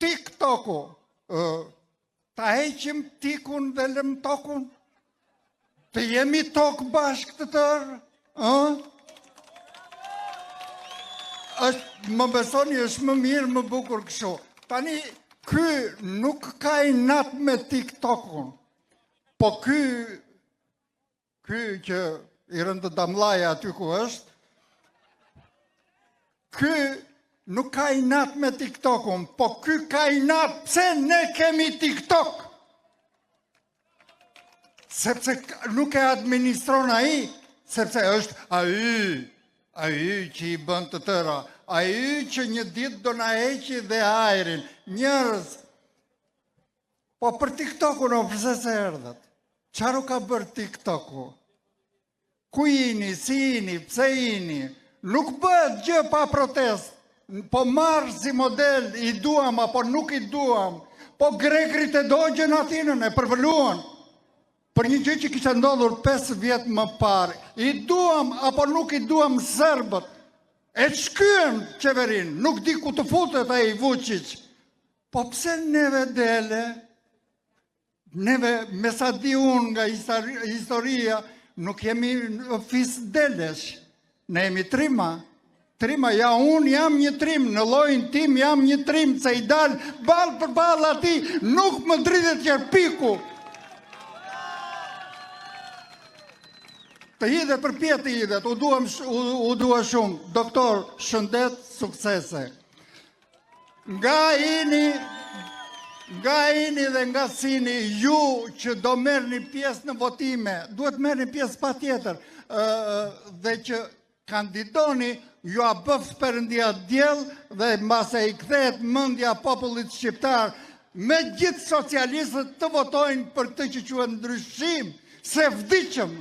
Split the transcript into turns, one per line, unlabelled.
TikToku, ta heqim tikun dhe lëm tokun, të jemi tok bashkë të tërë, ë? Është, më besoni, është më mirë, më bukur kështu. Tani, ky nuk ka inat me TikTokun, po ky, ky që i rëntë damllaja aty ku është, ky nuk ka inat me TikTokun, po ky ka inat pse ne kemi TikTok? Sepse nuk e administron ai, sepse është ai, ai që i bën të tëra, ai që një ditë do na heqi dhe ajrin. Njerëz, po për TikTokun, o pse se erdhët? Çfarë u ka bërë TikToku? Ku jini, si jini, pse jini? Nuk bëhet gjë pa protestë. Po marr si model, i duam apo nuk i duam. Po grekërit e dogjën Athinën, e përvëluan. Për një gjë që kishte ndodhur 5 vjet më parë, i duam apo nuk i duam serbët, e shkyen qeverinë, nuk di ku të futet ai Vučić. Po pse neve dele? Neve, me sa di unë nga historia, nuk jemi fis delesh. Ne jemi trima. Trima, ja unë jam një trim, në llojin tim jam një trim, se i dal ballë për ballë atij, nuk më dridhet qerpiku. Të hidhet përpjetë të hidhet, u duam u, u dua shumë. Doktor, shëndet, suksese. Nga ini, nga ini dhe nga sini, ju që do merrni pjesë në votime, duhet merrni pjesë patjetër, ë dhe që kandidoni, jua bëft Perëndia diell dhe mbase i kthehet mendja popullit shqiptar me gjithë socialistët të votojnë për këtë që quhet ndryshim, se vdiqëm.